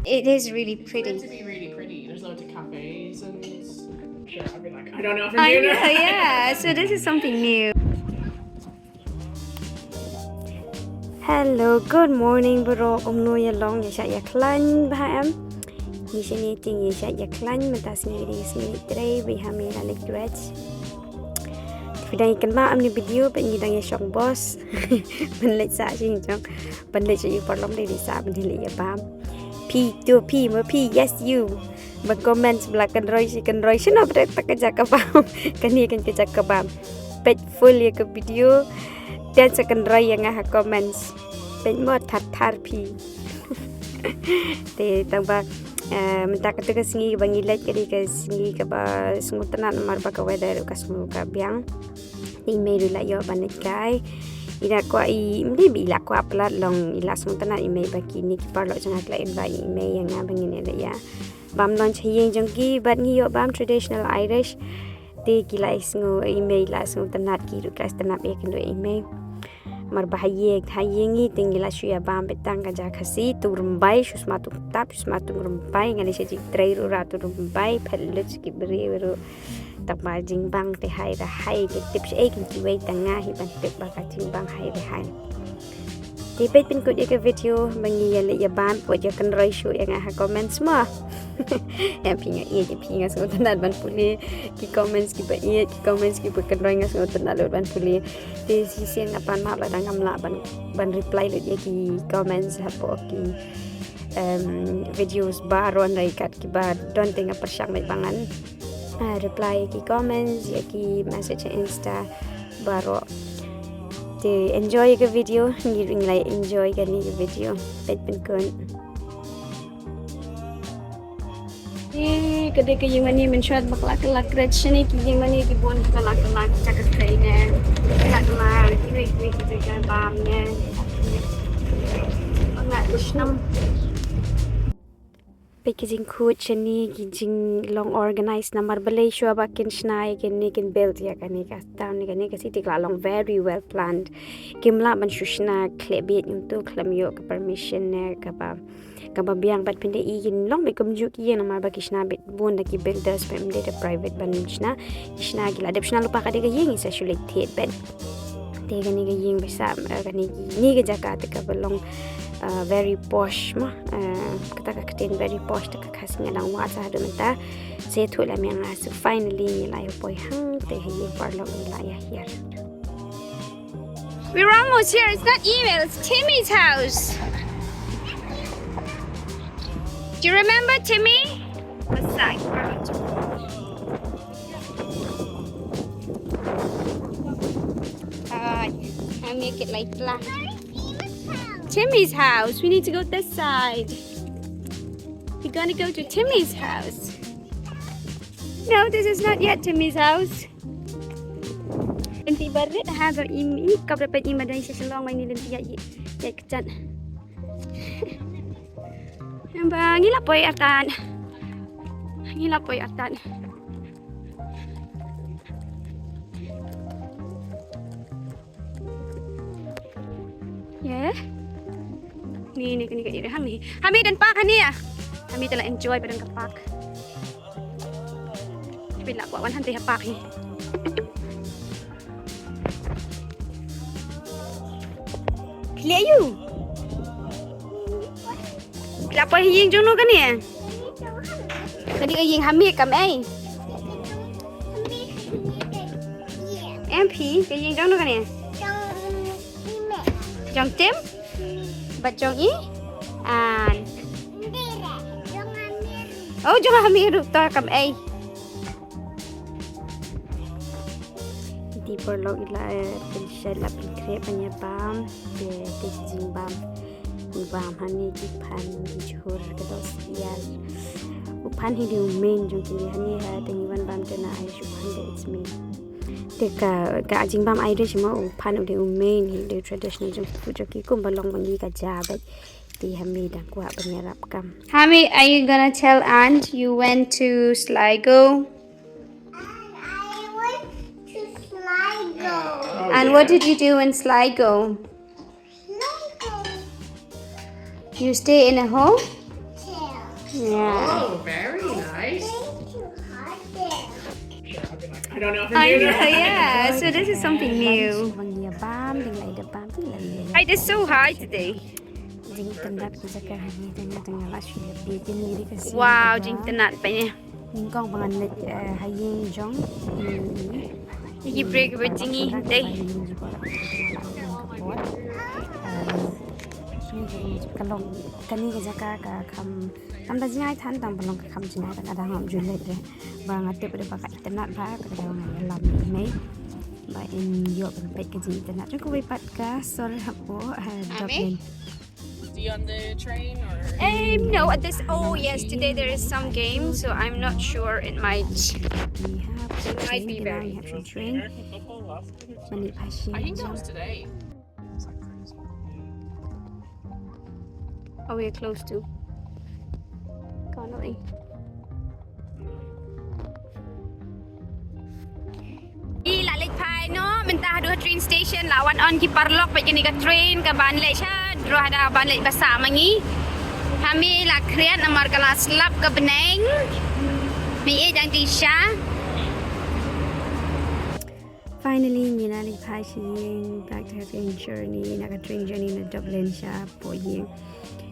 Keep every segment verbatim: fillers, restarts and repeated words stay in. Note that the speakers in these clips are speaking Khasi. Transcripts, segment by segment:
It is really pretty. It's meant to be really pretty. There's loads of cafes and I'm sure I'd be like, I don't know if I'm I doing know, it. Yeah. So this is something new. Hello, good morning, bro. Kumno ïa long, ïa shah ïa khlaiñ bha em? Ngi shane te ngi shah ïa khlaiñ, mynta sngi dei sngi trei, bad ha me la leit duwai. Phi dang ïa kynmaw em ne video, bad ngi dang ïa shong bos. Ban leit sah sha jong. Ban leit sha ïing paralok dei dei sah ban leit ïa bam. Phi to phi mo phi, yes you. Ba comment ba la kynroi shi kynroi shano ba dei ta ka jaka bam. Kane kan ka jaka bam. Peit full ïa ka video. Te sa kynroi ïa nga ha comments. Peit mo thar thar phi. Te tang ba, eh, mynta kata ka sngi ba ngi leit ka dei ka sngi kaba sngewtynnat namar ba ka weather ka sngew ka biang. Te i mei ruh i la ïoh ban leit kai. I la kwah i, ym dei ba i la kwah palat, long i la sngewtynnat i mei ba kine ki paralok jong nga ki la invite i mei ïa nga ba ngin ïa leit ïa bam lunch ha ïing jong ki, bad ngi ïoh bam traditional Irish. Te ki la sngew, i mei la sngewtynnat, ki ruh ki la sngewtynnat ïa kynduh i mei. Namar ba ha ïing, ha ïing ngi te ngi la shu ïa bam beit tang ka ja Khasi, tu rymbai, shu sma tu tap, shu sma tu rymbai, nga leit sha jingtrei ruh ra tu rymbai, phet lut ki briew ruh. Tang ba jingbang te hai da hai, ki tip shaei kin kiwei, tang nga hi ban tip ba ka jingbang hai da hai. Te peit pynkut ïa ka video ba ngi ïa leit ïa bam, peit ïa kynroi shuh ïa nga ha comments mo. Em phi nga ïeit, em phi nga sngewtynnat ban pule ki comments kiba ïeit, ki comments kiba kynroi nga sngewtynnat lut ban pule. Te shisien nga pan map lada ngam lah ban, ban reply lut ïa ki comments hapoh ki, em, videos baroh, hynrei kat kiba don te nga pyrshang beit ba ngan, ah, reply ïa ki comments, ïa ki message ha Insta baroh. Te enjoy ïa ka video, ngi ruh ngi la enjoy kane ka video. Peit pynkut. Ïa, ka dei ka ïing mane mynshuwa ba ka la, ka la kret shane ki ïing mane ki bun ka la, ka la jaka trei ne. Ka la, ka la kiwei kiwei ki jaka bam ne. Ba nga shnam. Peit ki jingkhuid shane, ki jinglong organized namar balei shuwa ba kin shna ïa kine, kin build ïa kane ka town ne kane ka city ka la long very well planned. Kim lah ban shu shna khlem bieit, ngi tu khlem ïoh ka permission ne kaba, kaba biang, bad pynban i kin long beit kumjuh ki ïing namar ba ki shna beit bun da ki builders, bad ym dei da private ban shna. Ki shna, ki la dep shna lypa ka dei ka ïing, i sa shu leit thied beit. Te kane ka ïing ba sah, eh, kane, kane ka jaka te kaba long, eh, very posh mo, eh, kata ka ktien very posh te ka Khasi nga dang wad sa haduh mynta. Sa ïathuh lem ïa nga, so finally ngi la ïa poi hangtei ha ïing paralok, ngi la ïa hiar. We're almost here. It's not Emil, it's Timmy's house. Do you remember Timmy? What's that? Alright, I'll make it like that. Timmy's house. We need to go this side. We're gonna go to Timmy's house. No, this is not yet Timmy's house. Lynti barit ha ba im i kap dapat im adai sa shalong mai ni lynti ya i ya kechat. Ba ngi la poi artat. Ngi la poi artat. Ye. Ni ni ni ka iri hang ni. Hami don park hani ya. Hami te la enjoy ba don ka park. Phi la kwah wan hangtei ha park hi. Clear you. Phi la poi ha ïing jong no kane? Kane ka ïing ha mi kam ei. Em phi, ka ïing jong no kane? Jong Tim? Bad jong i? An. Oh, jong ha mi ruh to kam ei. Te paralok i la, eh, pynshai la pynkhreh ban ïa bam, te, te jingbam. Bam hani ki phan, ki jhur, ka dos ïar. U phan hi dei u main jong kine hani ha, te ngi wan bam te na ai shu phan dei it's main. Te ka, ka jingbam Irish mo u phan u dei u main, hi dei traditional jong, jong ki kum ba long ba ngi ka ja bad. Te Hami dang kwah ban ïarap kam. Hami, are you gonna tell Aunt you went to Sligo? I went to Sligo. And what did you do in Sligo? Sligo. You stay in a hotel. Yeah. Oh, very nice. I don't know if I know, yeah. So this is something new. Bang ïa bam, dang leh da bam, dang leh. Hi, it is so high today. Jingtynnat ka jaka ha ïing, dang dang la shu ïa phi kine ri ka sien. Wow, jingtynnat pa ne. Nyngkong ba ngan leit, eh, ha ïing jong i. Ïa ki briew ba jngi dei. Ka long kane ka jaka ka kham, kam da jngai than, tang ba long ka kham jngai, tang ka dang ngam ju leit re. Ba nga tip re ba ka itynnat bha, ka dang nga ïalam ïa mei. Ba in ïoh ban peit ka jingitynnat jong kawei pat ka sor hapoh, eh, Dublin. Is he on the train or? Um, no, at this, oh yes, today there is some game, so I'm not sure. It might, it might be very. Train. Mani passion. I think that was today. Oh, we're close to. Connolly. I la leit phai noh mynta haduh train station, la wan on ki paralok pat kane ka train ka ban leit sha, droh hada ban leit basa ma ngi. Ha me la khriat namar ka la slap ka bneng. Me ïeit dang ti sha. Finally ngi la leit phai sha ïing, back to having journey, na ka train journey na Dublin sha poh ïing.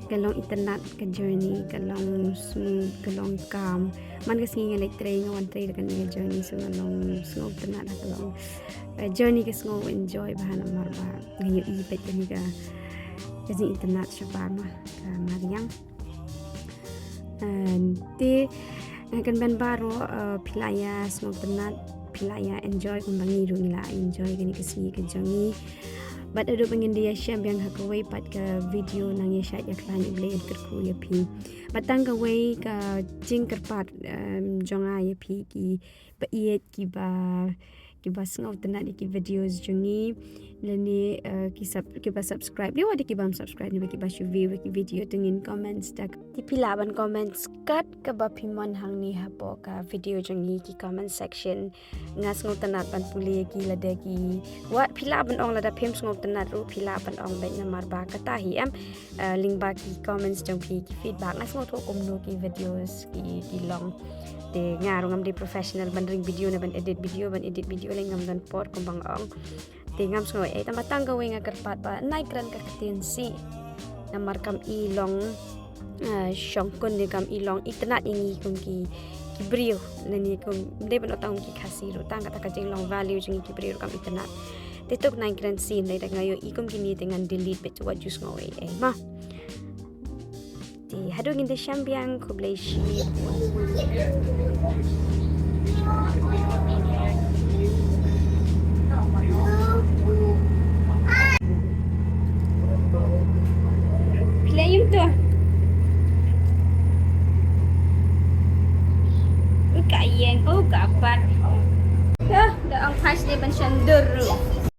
Ka long itynnat ka journey, ka long smooth, ka long calm. Man ka sngi nga leit trei, nga wan trei da kane ka journey, so nga long sngewtynnat, ka long, eh, journey ka sngew enjoy bha namar ba nga ïohi pat kane ka, ka jingitynnat shabar ma ka mariang. Te nga kyrmen baroh, eh, phi la ïa sngewtynnat, phi la ïa enjoy kumba ngi ruh ngi la enjoy kane ka sngi ka jong ngi. Bad haduh ba ngin da ïashem biang ha kawei pat ka video, nang ïa shait ïa khlaiñ, U Blei un kyrkhu ïa phi. Bad tang kawei ka jingkyrpad, em, jong nga ïa phi ki ba ïeit, ki ba, ki ba sngewtynnat ïa ki videos jong ngi, lane, eh, ki sub-, ki ba subscribe, lane wat ki bym subscribe, ne ba ki ba shu view ïa ki video, to ngin comment da. Te phi lah ban comment kat kaba phi mon hangne hapoh ka video jong ngi, ki comment section. Nga sngewtynnat ban pule ïa ki, lada ki, wat phi lah ban ong, lada phim sngewtynnat ruh phi lah ban ong beit namar ba kata hi em, eh, lyngba ki comments jong phi, ki feedback, nga sngewthuh kumno ki videos ki, ki long. Te nga ruh ngam dei professional ban ring video ne ban edit video, ban edit video lei ngam don por kumba nga ong. Te ngam sngew ei, tang ba tang kawei nga kyrpad ba nai kren ka ktien Sih. Namar kam i long, eh, shongkun ne kam i long itynnat ïa ngi kum ki, ki briew, lane kum, ym dei ban ong tang kum ki Khasi ruh, tang kata ka jinglong value jong ngi ki briew ruh kam itynnat. Te to nai kren Sih, nai da nga ïohi kum kine te ngan delete beit, wat ju sngew ei ei ma. Te haduh ngin da shem biang, khublei shibun. Phi la ïohi to. U ka ïeng, u ka pat. Dah, dah ong pas dei ban shem dur ruh.